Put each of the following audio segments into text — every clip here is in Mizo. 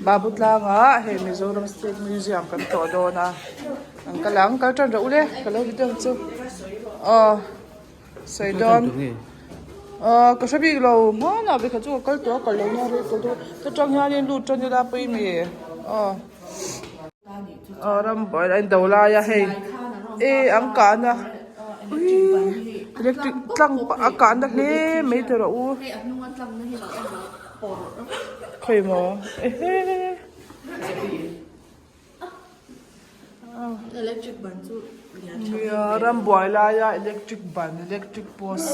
Babu tlangah hei Mizoram State Museum kan tlawh dawn a an kal ang kal tan rawh u le ka lo ti deuh chu aw sawi dawn aw ka hre bik lo hmanah vekha chu ka kal tawh a kal lo nia rei tawh dawn ta tang hianin lut tan ila pawimawh aw. Aw rambuai a indo lai a hei e an kahna uii electric tlang a kahna hle mai ti rawh u khawi maw ehe nia rambuai laia electric ban electric post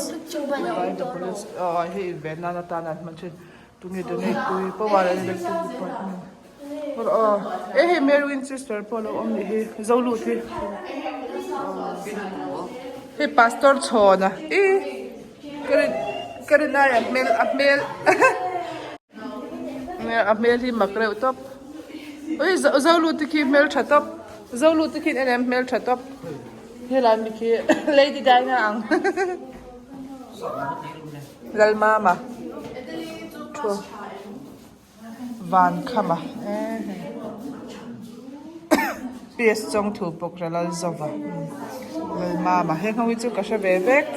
aw hei inven nan atan an hman thin. Tunge donate tu hi power and electric department aw e hei Mary Winchester pawh alo awm nih hi Zolut hi hei pastor chhawna ih ka rin ka rin ai a hmel a hmel a hmel hi mak reuh tawp ui Zolut te khi hmeltha tawp Zolut te khi en em hmeltha tawp helai mi khi Lady Diana ang. Lalmama thu van kham a PS chawng thu bawk ra Lalzova Lalmama heng ho hi chu ka hre ve vek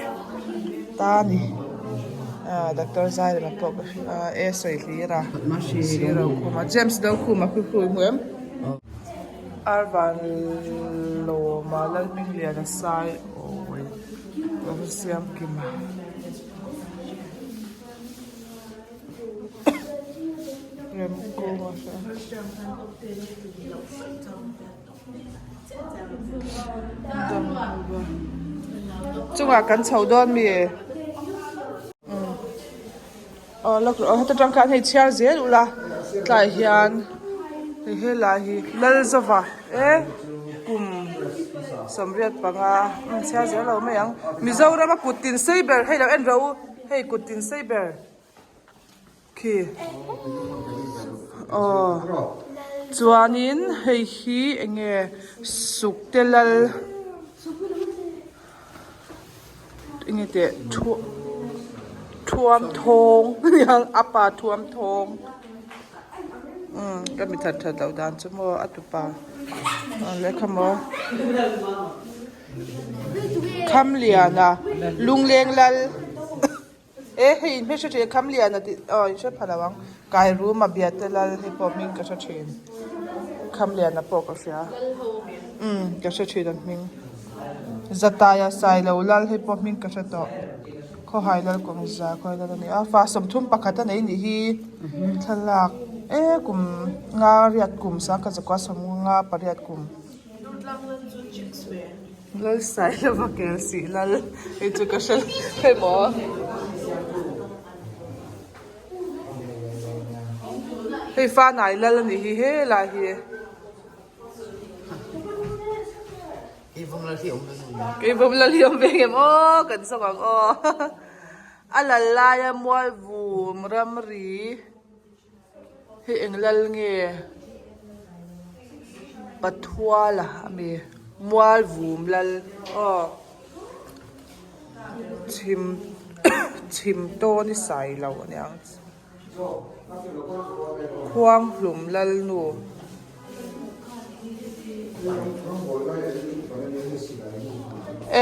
ta ni ah doctor Zairema pawh ka hria a e sawi hlir a siro khum a James lo khum a khi khu i hmu em Arvanlawma Lalhmingliana sai awi. Ka va siam kim a. Remkung a hria. Chungah kan chho dawn mi? Aw lawk rawh aw heta tang khan hei chhiar zel ula tlai hian hei helai hi Lalzova e kum 85 umm chhiar zel lo mai ang Mizoram a kut tin sei ber hei lo en rawh u hei kut tin sei ber khi aw chuanin hei hi eng nge Sukte Lal. Enge teh thu thuam thawng aniang a pa thuam thawng umm ka mi that that loh dan chu maw a tupa lehkha maw Khamliana lungleng lal e hei in hmel hre thin Khamliana tih aw in hre pha lo ang Kairuma biate lal hei pawh hming ka hre thin Khamliana pawh ka hria umm ka hre thin an hming. Zataia Sailo lal hei pawh hming ka hre tawh. Khawhai lal kawngza khawi lal a ni a, fa 31 a nei nih hi thlalak e kum nga riat kum sangkhat zakua 58 kum. Lal Sailova kel sih lal hei chu ka hre hei maw. Hei fanai lal a nih hi helai hi. Keivawm lal hi awm ve ngem aw kan sawk ang aw a lal laia mualvum ramri hi eng lal nge Pathuala a mi mualvum lal aw chhim chhim tawn i sai lo a niang. Khuanghlum Lalnu. E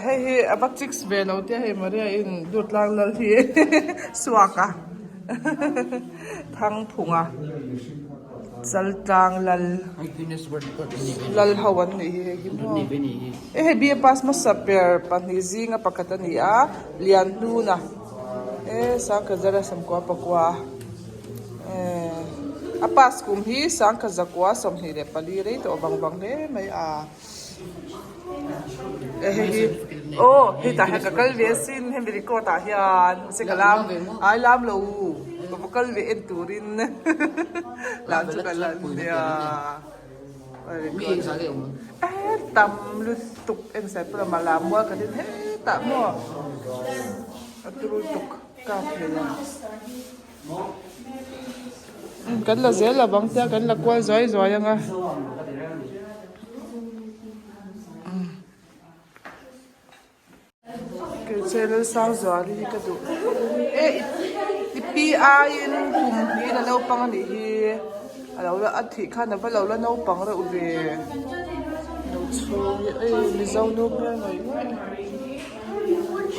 hei hi a va chicks ve lo tia hei Maria in Durtlang Lal hi suak a Thangphung a Chaltlang Lal Lal ho an nih hi hei hi maw e hei B.A pass hmasa ber pahnih zinga pakhat a ni a Lianhnuna. E sangkhat sawmkua pakua e a pass kum hi sangkhat zakua 24 rei tawh vang vang hle mai a e hei hi aw hetah hian ka kal ve asin hemi record ah hian mahse ka lam ai lam lo ka va kal ve en turin lam chu ka la nia e tam lutuk en sai pawh a lam mual ka din hetah maw a turu tuk kap hlei a kan la zel lovang tia kan la kual zuai zuai ang a. Keiche Lalsangzuali hi ka duh e i pi aiin kum hnih la naupang a nih hi a lo la a thih khan a va lo la naupang reuh ve lo chhung hi ei mizo nu hmel ngawih ngawih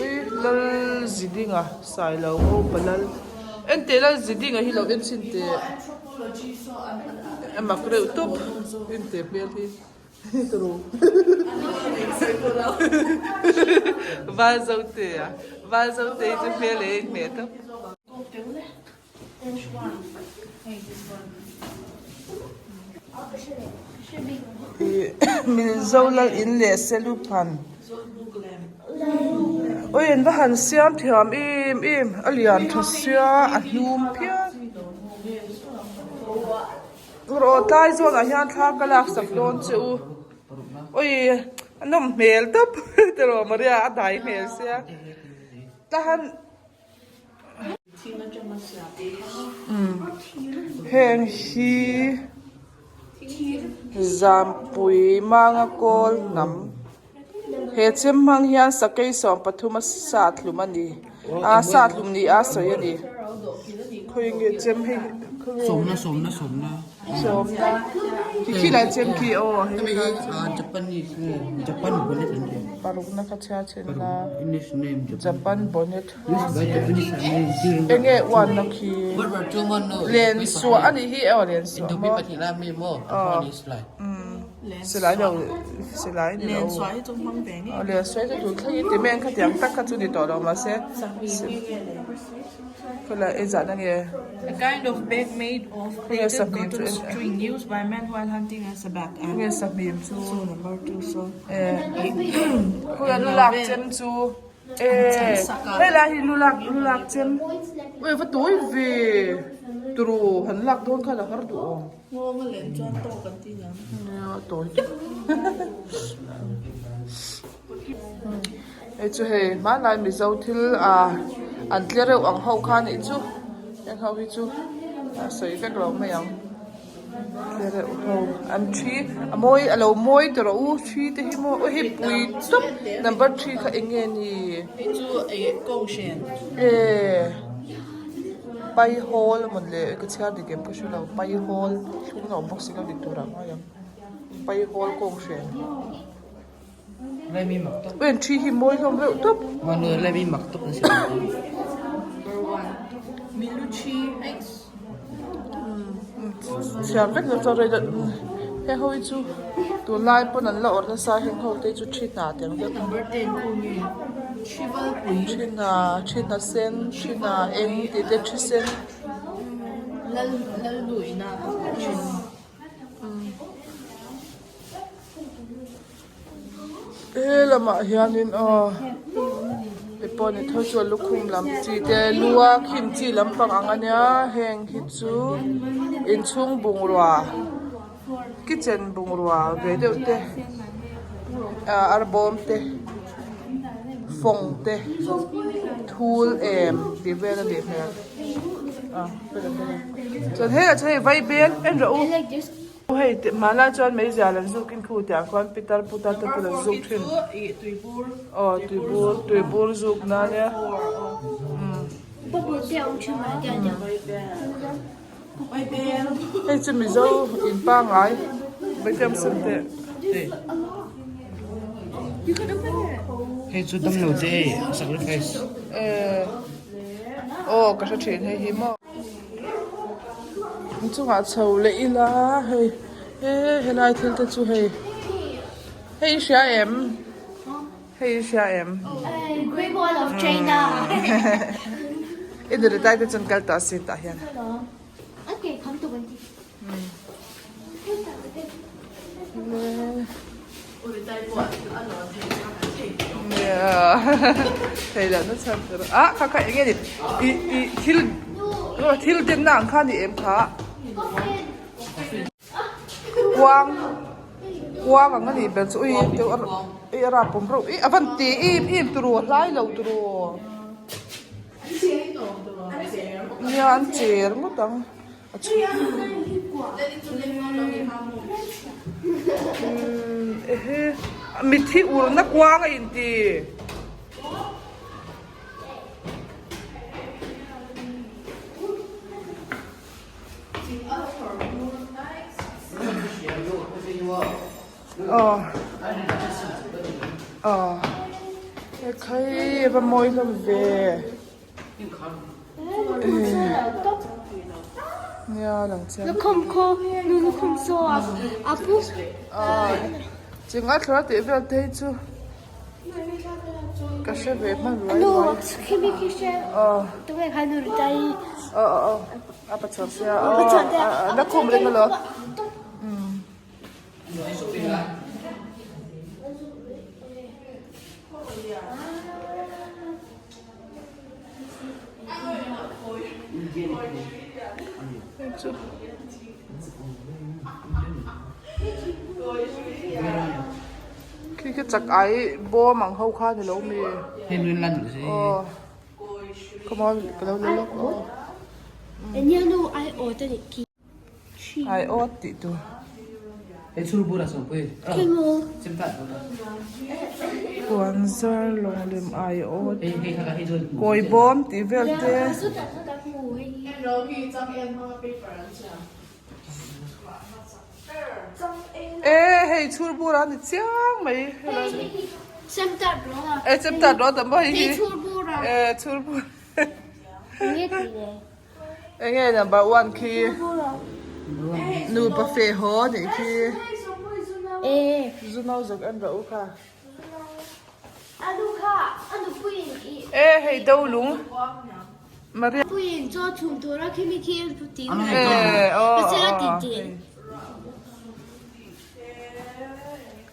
ui Lalzidinga Sailo Ngopa Lal enteh Lalzidinga hi lo en chhin teh a mak reuh tawp enteh hmel hi. Valzotea Valzotea chu hmel leh a inhmeh tawp. Mizo lal in leh Seluphan Ui an va han siam thiam em em a lian tha sia a hnum phian. Rawh tlai zawnah hian thla ka lak sak dawn che u. Ui a nawm hmel tawp tiraw Maria a dai hmel sia. Tahan Heng hi Zampui Manga Kawl hnam he chem hmang hian sakei 13 a sathlum a ni a sathlum ni a sawi a ni khawi nge chem hei sawmna sawmna sawmna sawmna khi khi lai chem khi aw hemi hi Japanese nge Japan bonnet an ti parukna kha chhia chhen la English name Japan bonnet used by Japanese army enge uanna khi len suah a nih hi aw len suah maw Silai lo silai ni lo aw len suah hi chu tun thleng in ti mai ang khatiang tak kha chu ni tawh lo mahse khawilai ei zah na nge khawnge sahmim chu khawnge sahmim chu eh khawnge lu lak chem chu eh helai hi lu lak lu lak chem ui va tawi ve turu han lak dawn khan a har duh awm. Nghawng a len chuan tawk an ti niang. Nia a tawi tawp. Hei chu hei hmanlai Mizo thil ah an tle reuh ang ho kha nih chu heng ho hi chu a sawi vek lo mai ang tle reuh ho an thi a mawi a lo mawi ta rawh u thi te hi maw aw hei pui tawp number three kha eng nge ni hei chu ih kawnghren e. Pai hawl a mawn le ka chhiar dik em ka hre lo pai hawl thlung a awm bawk si lo dik tur ah ngai ang pai hawl kawng hren ui an thi hi mawi hlawm reuh tawp. Chhiar vek lo chuan rei deuh heng ho hi chu tunlai pawn an la awrh nasa heng ho te chu thi hna te ang deuh thi hna thi hna sen thi hna eng tih te thi sen. He lamah hianin aw hei pawh ni tho chu a lukhum lam chi te lu a khim chi lampang ang a nia heng hi chu inchhung bungrua kitchen bungrua ve deuh te ah arbawm te fawng te thul em tih vel a nih hmel chuan hei ah chuan hei vaibel en rawh u. Hei hmanlai chuan meizial an zuk in khu tiang khuan pitar putar te pawh an zuk thin aw tuibur tuibur zuk na nia hei chu mizo in pangai vaithiam sen teh hei chu damlo te sacrifice aw ka hre thin hei hi maw. Inchungah chho leh ila hei he helai thil te chu hei hei i hria em hei i hria em Great Wall of China i duri tai te chuan kal tawh asin tah hian Thei loh na chhan tur ah kha kha enge ni ih ih thil thil denna ang kha ni em kha kuang kuang ang a nih ber chu ui deuh a a rap awm reuh ih a van ti em em turu a hlai lo turu nia an cher ngawt ang. Mithi urna kuang a inti. Aw aw ekhai a va mawi hlawm ve nia lang chiang chinga thlawh tih vel te hi chu ka hre ve hman ruai ruai aw aw aw a pachhuak sia aw la khum reng alawm. Khi khi chak ai bawm ang ho kha ni lo mi aw come on ka lo la lawk aw. Ai awt tih tur. Puanzar lawnglem ai awt kawi bawm tih vel te. E hei chhur bur a ni chiang mai e chemtat rawh a tam bawk hei hi e chhur bur. Enge number one khi nupa feh haw anih khi zu no zawk en rawh u kha e hei do lung Maria e aw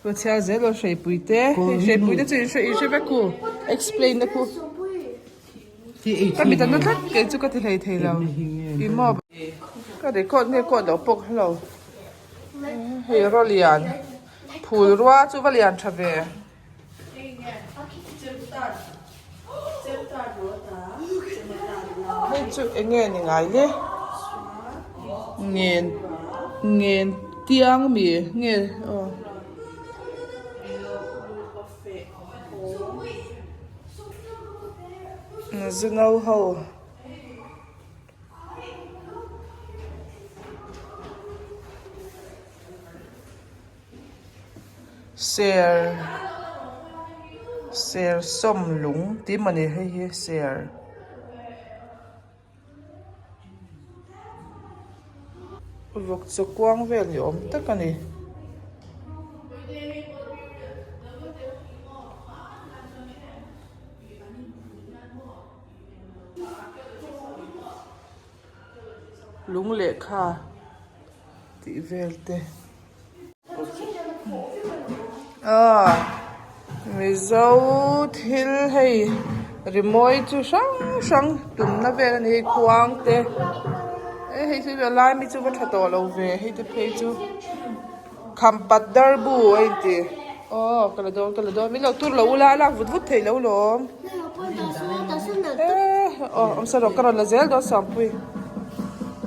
Ka chhiar zel aw hreipui te hei hreipui te chu in hre vek u explain na khu. Ka mit a na tlat kei chu ka ti hlei thei lo i maw ka record nge court loh pawh ka hre lo hei raw lian phul rua chu va lian tha ve. Hei chu eng nge ni ngai le ngen ngen tiang mi nge aw. Zu no ho ser ser sawm lung tih mawni hei hi ser vawk chaw kuang vel ni awm tak a ni. Lung lehkha tih vel te aw mizo thil hei rimawi chu hrang hrang tumna vel a ni hei khuang te e hei chu a lai mi chu va tha tawh lo ve hei te phei chu. Khampat darbu a inti. Aw ka la dawn ka la dawn min lo tur lo ula a lak vut vut theih lo lawm. Eh aw awmsa rawh ka rawn la zel dawn Sangpui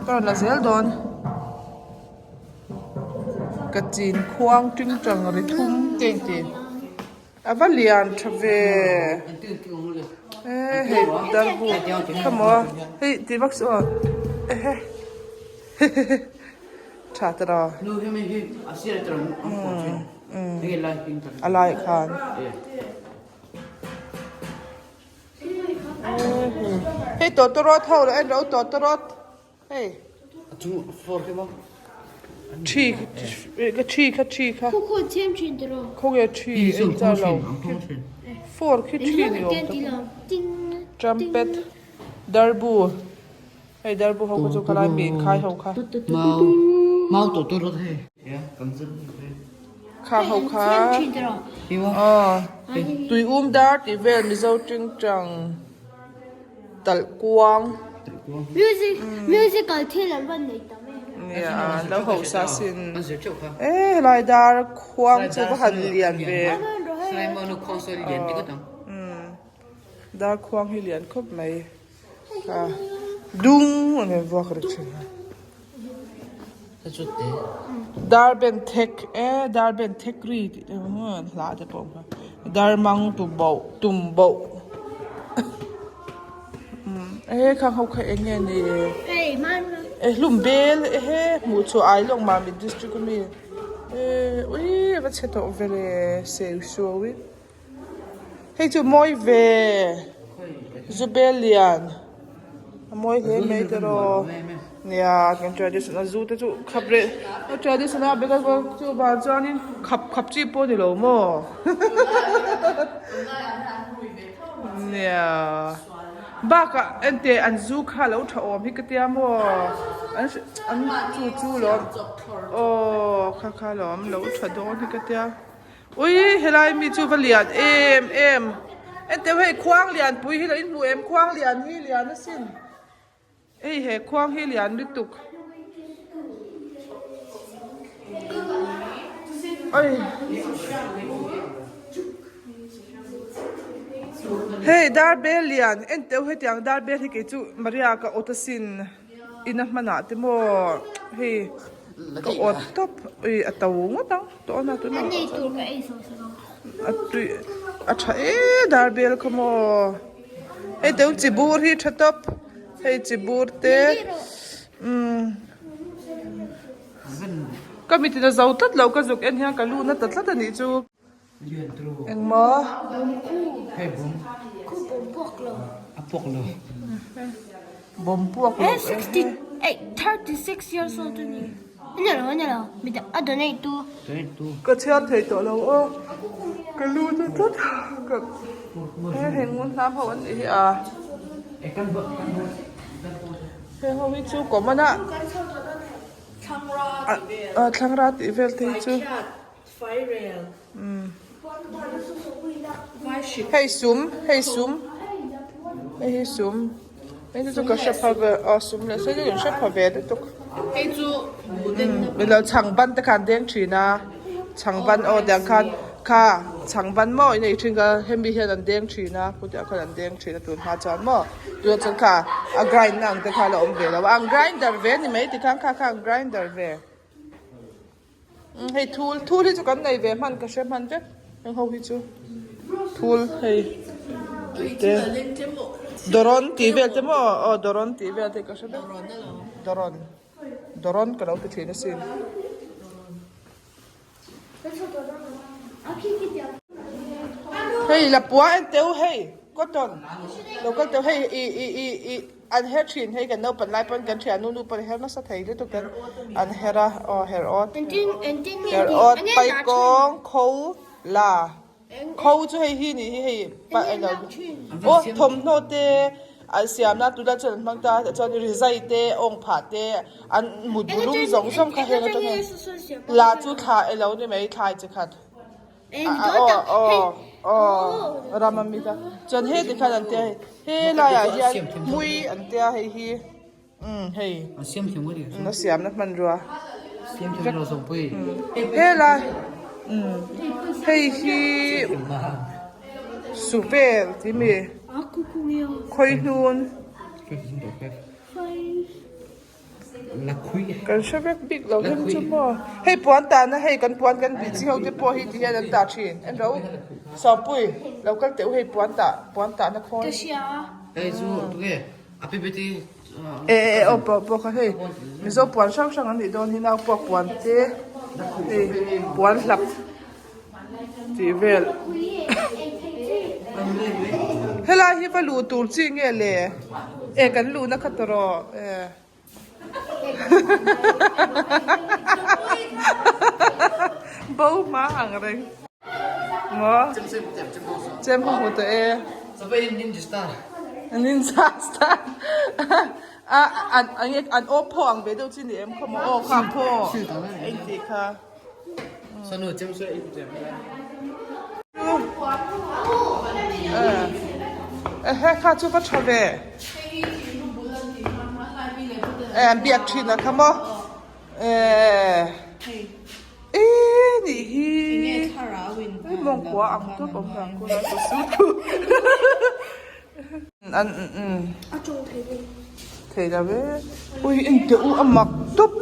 ka rawn la zel dawn. Ka chin khuang tingtang ri thum te inti. A va lian tha ve. Eh hei darbu come on hei ti vak suh aw ehe hehehe tha ta rawh. A lai khan. Hei tawtawrawt ho lo en rawh u tawtawrawt hei. Thi ka thi kha thi kha. Khawnge thi en char lo for khi thi ni awm tak trumpet darbu hei darbu ho kha chu khalai mi inkhai ho kha kha ho kha aw tui um dar tih vel mizo tingtang. Talh kuang. Music musical thil an rawn nei tam em. Nia lo hausa sin. E helai dar khuang chu va han lian ve. Dar khuang hi lian khawp mai. Dung an rawn vuak rek thin a. Dar ben thek e dar ben thek ri tih te hla te pawh a awm kha dar mang tu boh tum boh e khang ho kha eng nge ni. E hlum bel ehe hmuh chhuah ai lawk Mamit district ami e ui a va chhe tawh ve le seu suau in hei chu mawi ve zu bel lian a mawi hle mai tiraw nia kan traditional zu te chu khap reh a traditional because chu vang chuanin khap khap chi pawh a ni lo maw nia. Bakah ente an zu kha lo tha awm hi ka tia maw an an chu chu lawm aw kha kha lawm lo tha dawn hi ka tia ui helai mi chu va lian em em ente hei khuang lian pui hi lo inhmu em khuang lian hi lian asin hei he khuang hi lian lutuk oi. Hei dar bel lian en teuh hetiang dar bel hi kei chu Maria ka awt asin ina hmanah te maw hei ka awt tawp ui a to ngawt ang tawh a tunah a tui a tha e dar bel kha maw hei teuh chi bur hi tha tawp hei chi bur te umm ka mitin a zo tlat lo ka zuk en hian ka lu na ta tlat a nih chu. Engmaw? Bawm puak lo. Ka chhiar thei tawh lo aw. Ka lu chu tlat ka he heng ngun hnam ho an nih hi a. Heng ho hi chu common a. Thlangra tih vel te hi chu. Hei sum hei sum hei hi sum hei chu ka hre pha ve aw sum leh sawi chu kan hre pha ve lutuk milo chhang ban te kha an deng thin a chhang ban aw tiang khan kha chhang ban maw in ei thin kha hemi hian an deng thin a khutiang khan an deng thin a tun hma chuan maw tunah chuan kha a grind na ang te kha a la awm ve lo a an grinder ve a ni mai tikhan kha kha an grinder ve. Hei thul thul hi chu kan nei ve hman ka hre hman vek heng ho hi chu thul hei te dawrawn tih vel te maw aw dawrawn tih vel te ka hre vek dawrawn dawrawn ka lo ti thin asin. Hei lapua en teu hei cotton lo kal teu hei i i i i an her thin hei kan naupan lai pawn kan thian nu nu pawn a her nasa thei lutuk in an her a aw her awt her awt paikawng kho la kho chu hei hi nih hi hei pa eng aw thawmhnaw te an siam na tuna chuan an hmang ta chuan rizai te awng phah te an mut bu lum zawng zawng kha heng atang hian la chu thla elo ni mai thlai chi khat. Aw aw ram ami kha chuan heti khan an tia hei he laiah hian hmui an tia hei hi umm hei a siamna hmanrua helai umm hei hi suvel tih mi khawihnun. Kan hre vek bik lo hem chu maw. Hei puan tahna hei kan puan kan bih chi ho te pawh hi ti hian an tah thin. En ro Sawpui lo kal teh u hei puan tah puan tahna khawi. E e e aw pawh pawh kha hei Mizo puan hrang hrang an nih dawn hi nau puak puan te hei puan hlap tih vel. Helai hi va luh tur chi nge le? E kan luhna kha ta rawh e. Bo hma ang reng. Maw? Chem ho hmu tawh e. Ninja star. A an an aw phaw ang ve deuh chi ni em khaw maw aw kha phaw engtih kha. Ehe kha chu va tha ve e an biak thin a kha maw e e nih hi mawngkua ang tawp awm dan kawr a su thu an thei lo e ui engteh u a mak tawp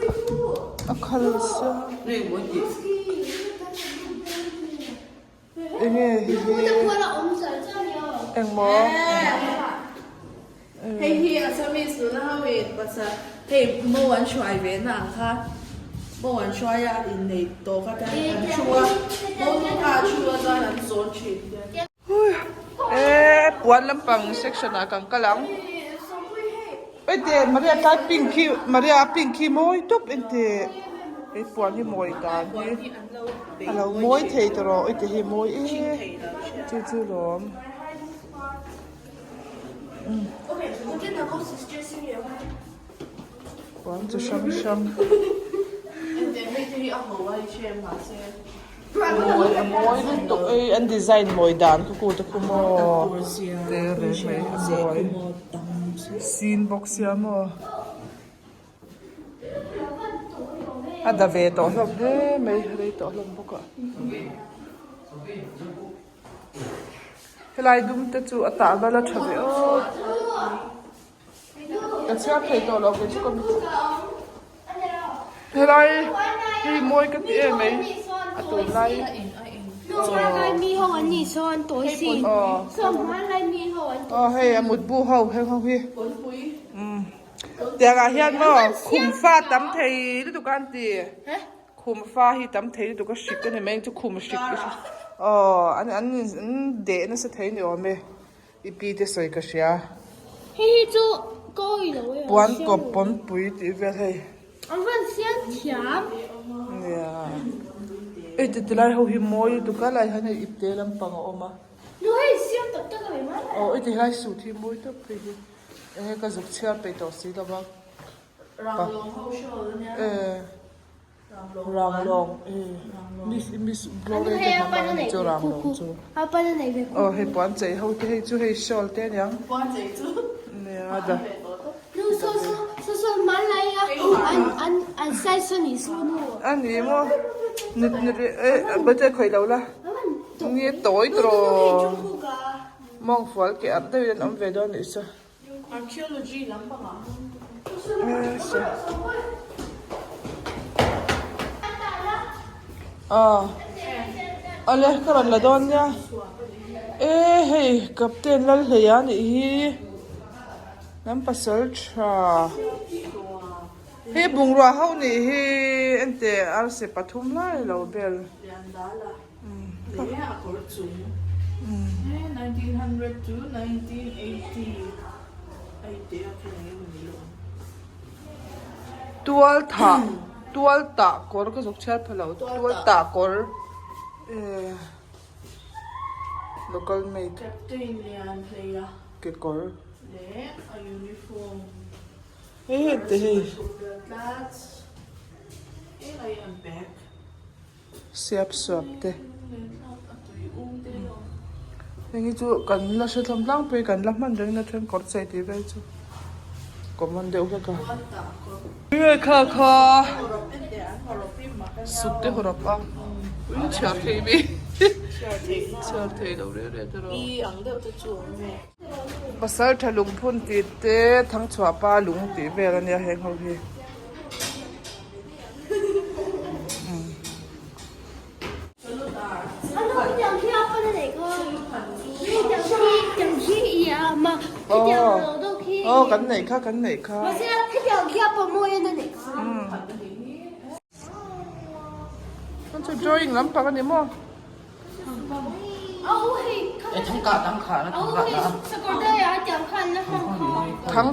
a khal sia enge hei hi engmaw. Hei mo an hruai ve na ang kha mo an hruai a innei tawh kha chuan an thu a mo nu kha a thu a chuan an zawn thin. E puan lampang section ah kan kal ang. Ente Maria tlai pink khi Maria pink khi mawi tawp ente he puan hi mawi dan hi a lo mawi thei tawh rawh ente hi mawi e chu chu lawm. Puan chi hrang hrang mawi a mawi lutuk ei an design mawi dan khu ku te khu maw te reng mai a mawi sin bawk sia maw a da ve tawh hlawm hle mai rei tawh hlawm bawk a. Helai dum te chu a tah vel a tha ve aw. Ka chhiar thei tawh lo kei chu ka Helai hei mawi ka ti em mai a tun lai. Aw hei a mutbu ho heng ho hi. Tiangah hian maw khum fa tam thei lutuk a an ti. Khum fa hi tam thei lutuk a hrik a ni mai chu khum hrik aw an an an deh nasa thei ni awm e i pi te sawi ka hria. Hei hi chu ka awi lo e. Puan kawp pawnpui tih vel hei. An rawn siam thiam. Nia. Ei ti tilai ho hi mawi lutuk a lai hian hei ipte lampang a awm a. Nu hei siam tak tak a ni mai. Aw i ti helai suit hi mawi tawp phei hi. Enge ka zuk chhiar peih tawh si lo va. Ranglawng ho shawl a nia. Ranglawng miss miss glory te hnam ang chu ranglawng chu. Aw hei puan chei ho te hei chu hei shawl te aniang. Puan chei chu. Nia da. Ani maw nit nit e bate khawih lo la. Ni tawi tawh mawng fual ke arh deuhin an awm ve dawn anih chu. Archaeology lampangah Ah ale ka rawn la dawn nia e hei captain Lalhleia anih hi hnam pasal tha hei bungrua ho nih hi enteh arsi pathum lai alo bel. Leh a kawr chung 1900 to 1980 a inte a khin eng emaw ni lo ang. Tual thah tual tah kawr ka zuk chhiat pha lo tual tah kawr eh local made Captain lian hlei a kekawr leh a uniform hei hei te hei eng a in bag. Siap suap te heng hi chu kan la hre hlawm tlangpui kan la hman reng na then kawr chei tih vel chu common deuh hlek a nge kha kha suk te hawrawp a ui chhiar thei mi chhiar thei lo reu reu te rawh pasal tha lungphun tih te thangchhuah pa lung tih vel ania heng ho hi. Aw kan neih kha kan neih kha. Chu drawing lampang a ni maw? Thang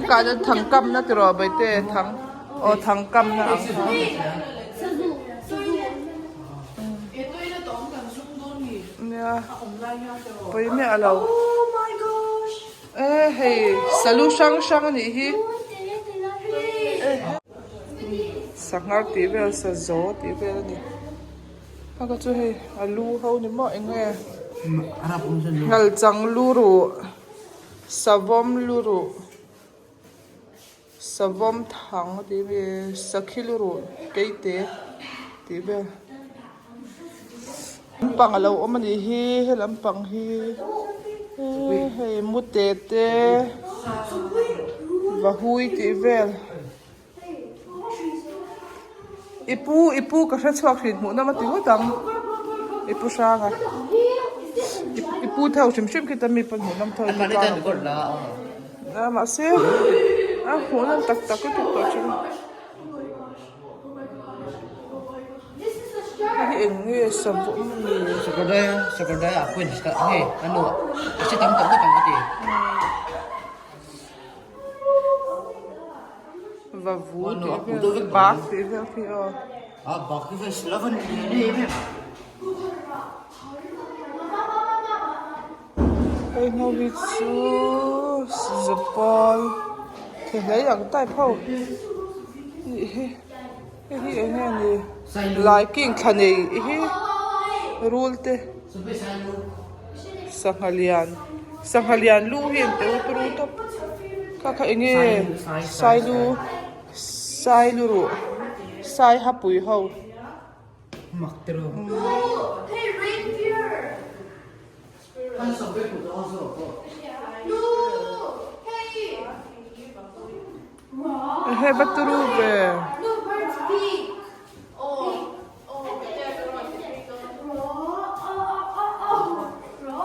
kah na thang kam na tiraw baite thang aw thang kam na ang kha. Nia pawi miah lo e hei salu hrang hrang a nih hi sanghar tih vel sazaw tih vel a ni. Haka chu hei a lu ho ni maw eng nge ngalchang lu ruh savawm lu ruh savawm thang tih mi sakhi lu ruh keite tih vel lampang alo awm anih hi he lampang hi hei mute te vahui tih vel. I pu i pu ka hre chhuak hrin hmuh nawm a ti ngawt ang i pu hranga i pu thau hrim hrim khi ta mi pawn hmuh nawm tho in a mahse. A hmuh nawm tak tak lutuk tawh thin a. Hei hi eng nge savawm a ni? Sakawrdai sakawrdai ah pawhin hei a nu a hre tam tawh ngawt ang ka ti. Vavu tih vel bak tih vel khi aw. A bak hi chuan sila van lian em em. Hei ho hi chu zapawl thehlei ang type ho nih hi hei hi eng nge ni laiking thla nei hi rul te sangha lian sangha lian lu hi an teu turu tawp kha kha eng nge sailu sailu ruh saihapui ho. Mak te rawh. Ehe va turu ve.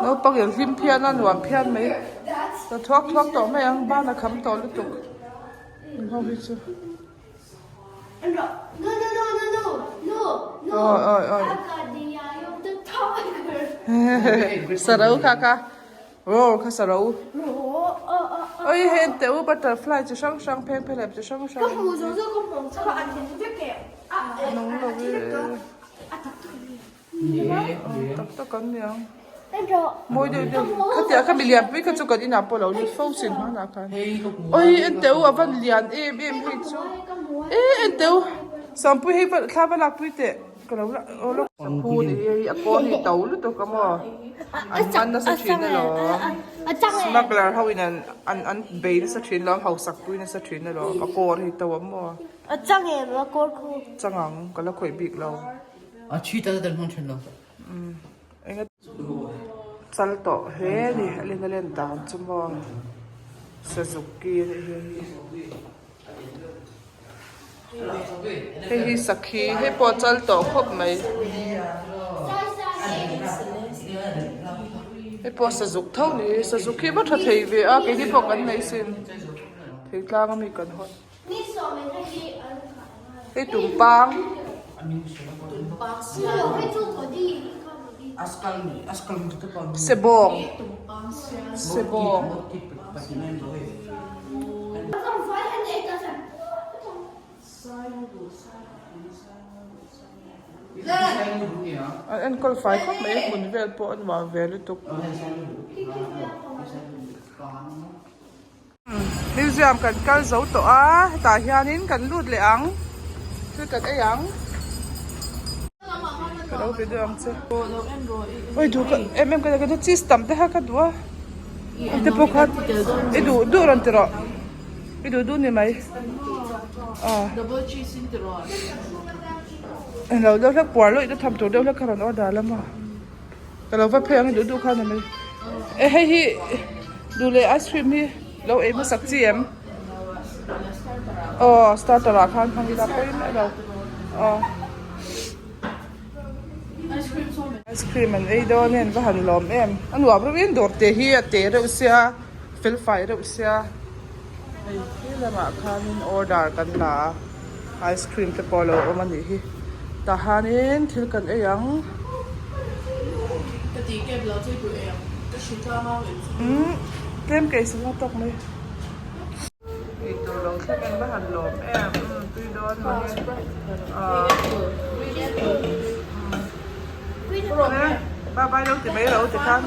Naupang in hlim phian a nuam phian mai. Ka thuak thuak tawh mai ang ban a kham tawh lutuk. Ho hi chu. Awi awi awi Sarau kha kha roar kha sarau oi hei an teh u butterfly chi hrang hrang pheng pheng leh chi hrang hrang nung lo e. Tak tak an ni ang. Mawi deuh deuh. Khatiah kha milian pui kha chu kan inah pawh lo lut fo chin hmanah khan. Oi en teh u a van lian em em hei chu. E en teh u Sangpui hei va thla va lak pui teh ka lo la aw lawk. Saphu ni hi a kawn hi to lutuk a maw. An hman nasa thin alawm. Smuggler ho in an an bei nasa thin alawm hausak pui nasa thin alawm a kawr hi to a maw. Chang ang ka la khawih bik lo. A thi tal tal hmang then lo. Enga chal tawh hle a ni a len a len dan chu maw Suzuki a nih hi hei hi sakhi hei pawh a chal tawh khawp mai hei pawh sazuk tho a ni sazuk hi va tha thei ve a keini pawh kan nei sin thei tlang ami kan hawn. Hei tumpang. Sebawng. Sebawng. An enkawl fai khawp mai a hmun vel pawh a nuam ve lutuk. Museum kan kal zo tawh a hetah hianin kan lut leh ang thil kan ei ang ka lo be deuh ang che oi duh ka em em ka ka duh cheese tam te kha ka duh a te pawh kha i duh duh rawn ti rawh i duh duh ni mai ah englo deuh hlek puar lawih te tham tur deuh hlek kha rawn order la maw. Ka lo va phei ang i duh duh khan a mai. E hei hi duh leh ice cream hi lo ei hmasak chi em? Aw starter ah khan hmang ila pawi mai lo. Aw Ice cream an ei dawn e an va han lawm em. A nuam reuh in dawr te hi a te reuh sia fel fai reuh sia. Hei khi lamah khanin order kan la a. Ice cream te pawh a lo awm a nih hi tah hianin thil kan ei ang. Umm tlem ka ei sangha tawk mai. Eitur lo thleng in va han lawm em umm tui dawn mange ahh umm bye bye lo ti mai lo tikhan.